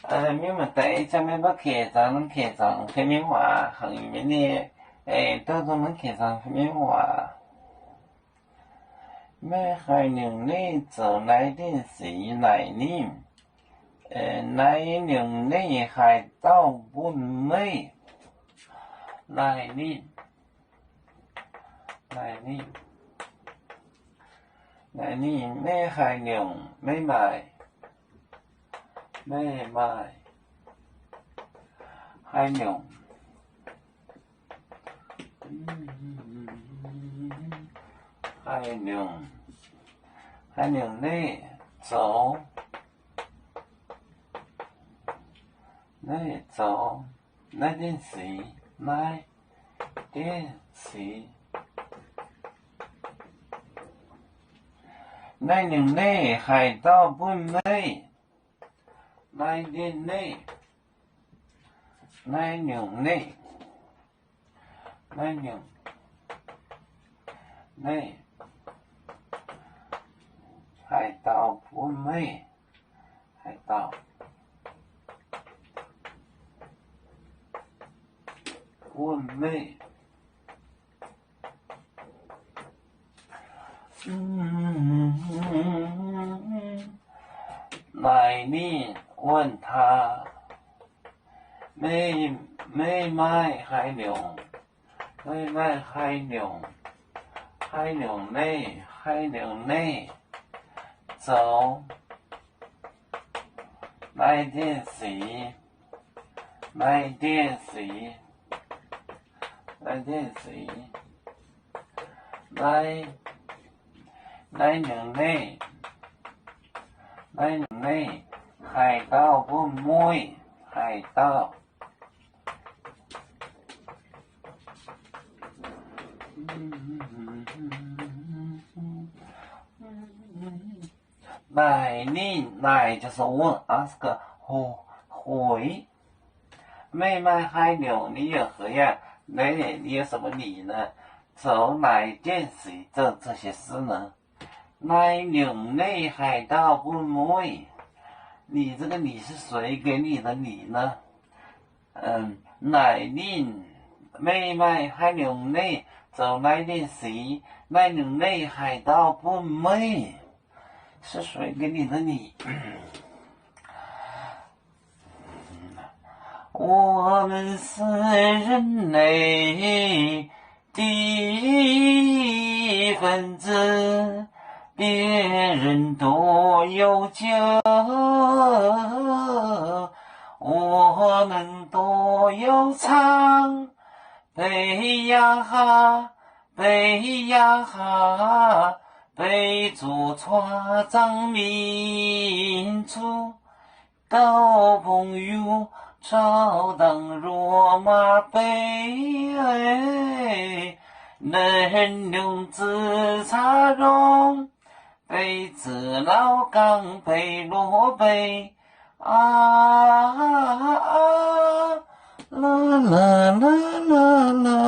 Mienh maaih deix ih zanc mienh mbuo keh zaangc, keh zaangc fei mienh waac, hangx mienh ni, duqv nzung maiv keh zaangc fei mienh waac. Meih haaix nyungc neih zoux naaiv dienh sic naaic ninh? Naaiv nyungc neih haaix dauh bun meih? Naaic ninh, naaic ninh, naaic ninh, meih haaix nyungc, meih maaih, meih maaih haaix nyungc, haaix nyungc, haaix nyungc neih zoux, neih zoux naaiv dienh sic, naaiv dienh sic. Naaiv nyungc neih haaix dauh bun meih? Naaiv dienh neih, naaiv nyungc neih, naaiv nyungc neih haaix dauh bun meih? Haaix dauh bun meih? Naaic ninh, wuonh taaix, meih, meih maaih haaix nyungc, meih maaih haaix nyungc, haaix nyungc neih, haaix nyungc neih zoux naaiv dienh sic, naaiv dienh sic, naaiv dienh sic, naaiv, naaiv nyungc neih, naaiv nyungc neih haaix dauh bun meih? Haaix dauh? Naaic ninh, naaic 就是问, ask, 回. Meih maaih haaix nyungc, 你有何样, naaiv, 你有什么礼呢, zoux naaic dienh sic, 做这些事呢? Naaiv nyungc neih haaix dauh bun meih? 你这个礼是谁给你的礼呢？ Naaic ninh, meih maaih haaix nyungc neih zoux naaiv dienh sic? Naaiv nyungc neih haaix dauh bun meih? 是谁给你的礼？我们是人类的一份子，别人都有酒，我们都有唱。 悲呀哈，悲呀哈，悲主创造民族，到朋友操当若马悲，能用自插中， 被子老刚被落被啊，啦啦啦啦啦。